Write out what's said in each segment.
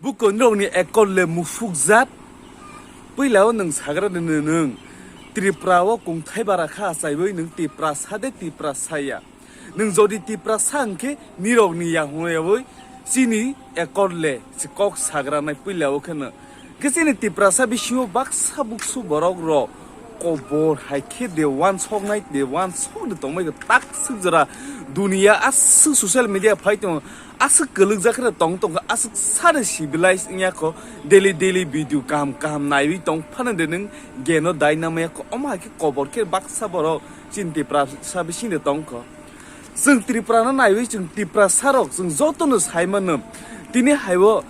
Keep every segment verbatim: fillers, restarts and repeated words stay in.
Bukonrokni ekol le musukjak. Puila o nwng sagra de nwng Tripura o kungthai bara kha achaiwi nwng Tiprasa de Tiprasa ya. Nwng jodi Tiprasa hwnkhe nirokni ya hwnwi chini ekol le se kok sagra nai puila o kheno. Khe chini Tiprasa bisingo baksa buksu borok rok kobor hai khe de wansoknai de wansok de tongmai khe tak swk jora duniya aswk social media phai tongo. Aswk kwlwkjak khe tong tongkha, aswk sari civilized wngya kho, daily daily video kaham kaham naiwi tong phano de nwng geno dai namaya kho, omo hai khe kobor khe baksa borok chini Tiprasa bising de tong kho. Chwng Tripura no naiwi chwng Tiprasa rok chwng joto no sai mano, tini haibo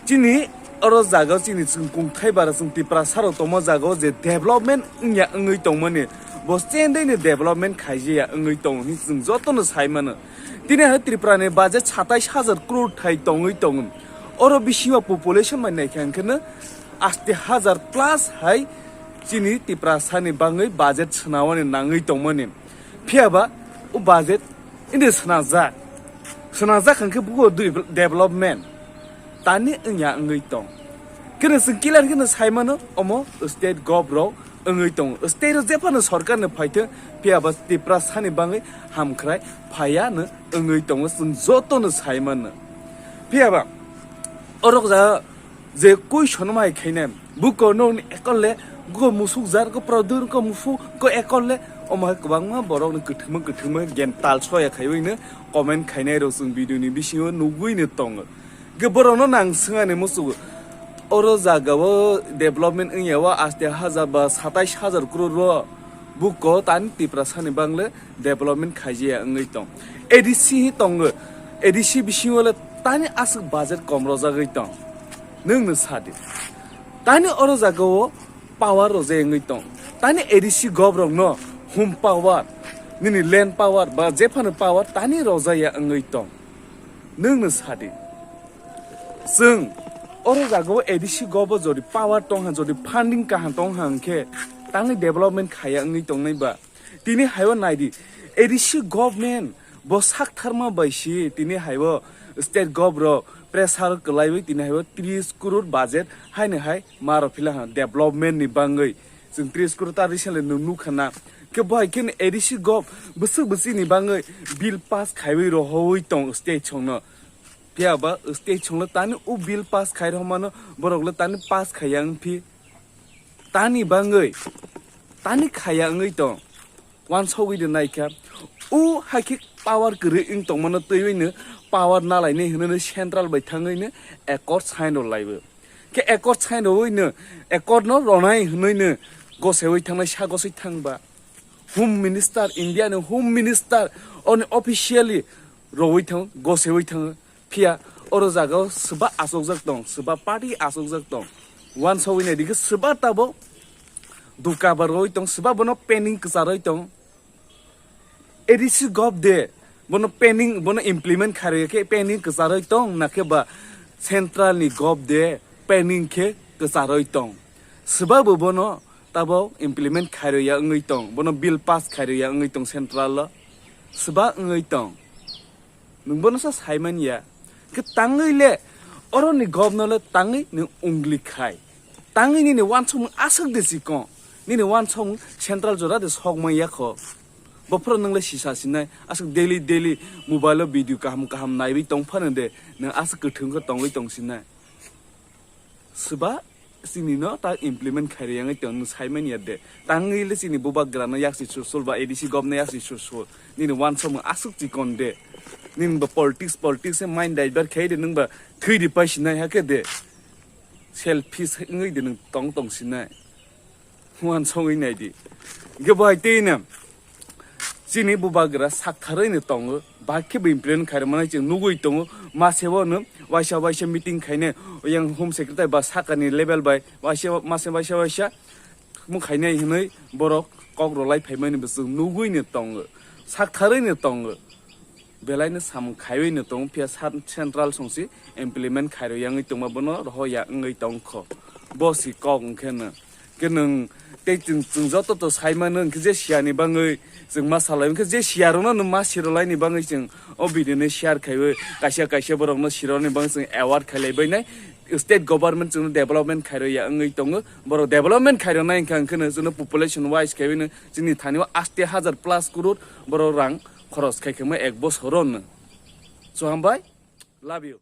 chini oro jaga o chini chwng kungthai bara chwng Tiprasa rok tongma jaga o je development wngya wngwi tongmani, bo chendai ni development khaijiya wngwi tongo hinwi chwng joto no sai mano. Tini hai Tripura ni budget satais hajar crore thai tongwi tongo. Oro bisingo population bai naikha hwnkhe no aste hajar plus hai chini Tiprasa ni bangwi budget swnawani nangwi tongmani. Phiya ba o budget inde swnajak. Swnajak hwnkhe bugo development. Tani wngya wngwi tong. Kene chwng clear khe no sai mano omo state gov rok wngwi tongo. State rok jephano sorkar ni phaithwng phiya ba Tiprasa ni bangwi hamkhrai phaiya no wngwi tongo chwng joto no sai mano. Phiya ba orok ja je question mai khainai buko nokni ekol le go musuk jar go produr go mufu go ekol le omo hai kwbangma borok ni kwthwngma kwthwngma gen tal soya khaiwi no comment khainai rok chwng video ni bisingo nugwi no tongo. Ge borokno nang swngani musugo. Oro jagao development wngya o aste hajar ba satais hajar crore ro buko tani Tiprasa ni bangle development khaijiya wngwi tong. A D C hi tongo. A D C bisingo le tani aswk budget kom rojagwi tong. Nwng no sadi. Tani oro jagao power rojai wngwi tong. Tani A D C gov rokno home power, nini land power ba jephano power tani rojaya wngwi tong. Nwng no sadi. Chwng oro jagao A D C gov o jodi power tong ha, jodi funding kaham tong ha hwnkhe tangwi development khaya wngwi tongnai ba. Tini haibo naidi, A D C government bo saktharma bai si tini haibo state gov rok pressure kwlaiwi tini haibo tris crore budget haino hai maro phila ha development ni bangwi. Chwng tris crore ta recently nwng nukha na. Khe bo hai khe A D C gov bwswk bwswk ni bangwi bill pass khaiwi rohoi tong state songno. Phiya ba state songno tani o bill pass khai rw mano, borok le tani pass khai yang phi. Tani bangwi, tani khaya wngwi tong. Wansogwi de naikha. O hai khe power kwrwi wng tongmano twiwi no power nalainai hwnwi no central bai thangwi no accord sign rw laibo. Khe accord sign rwwi no accord no ronai hwnwi no gosewi thangnai sa gosoi thangba. Home Minister, India ni Home Minister, oni officially rowui thang, gosewi thang, phiya oro jagao swba achukjak tong, swba party achukjak tong. Wansogwi naidi khe swba tabo duka ba roi tong, swba bono pending kwcharoi tong. A D C gov de, bono pending, bono implement kharwi khe pending kwcharoi tong, nakhe ba central ni gov de pending khe kwcharoi tong. Swba bo bono tabo implement khairwi ya wngwi tong, bono bill pass khairwi ya wngwi tong central o. Swba wngwi tong. Nwng bono sa saimanya. Khe tangwi le, oroni governor le tangwi nwng ungli khai. Tangwi nini wansokmung aswk de chikon. Nini wansokmung central jora de sok manya kho. Bophoro nwng le sisa sinai. Aswk daily daily mobile o video kaham kaham naiwi tong phano de. Nwng aswk kwthwng khe tongwi tong sinai. Swba chini no ta implement khairwi yangwi tong nwng saimanya de. Tangwi le chini bubagra no yaksi sur sul ba A D C gov no yaksi sur sul. Nini wansokmung aswk chikon de. Nini ba politics, politics se mind divert khai de nwng ba thwi di pai sinai hakhe de. Selfish wngwi de nwng tong tong sinai. Wansogwi nai di. Hwnkhe bo hai tei no. Chini bubagra saktharwi no tongo, ba khe bo implement khairok manai chwng nugwi tongo, masebo no waisa waisa meeting khainai, yang home secretary ba sakani level bai waisa masa waisa waisa mung khainai hinwi borok kok rwlai phaimani bo chwng nugwi no tongo, saktharwi no tongo, belai no samung khaiwi no tongo, phiya central songsi implement khairok yangwi tongma bono rohor ya wngwi tongkho, bo si kok wngkhe no. Khe nwng tei chwng, chwng joto to sai mano, hwnkhe je siya ni bangwi chwng ma salai, hwnkhe je siya rokno nwng ma sirolai ni bangwi chwng o video no share khaiwi kaisa kaisa borok no sirolai ni bangwi chwng award khailai bai nai. state government chwngno development khairokya wngwi tongo. Borok development khairoknai wngkha, wngkheno chwngno population wise khaino chini thani o aste hazar plus crore borok rang khoros khaikhema ek bosoro no. So hambai, love you.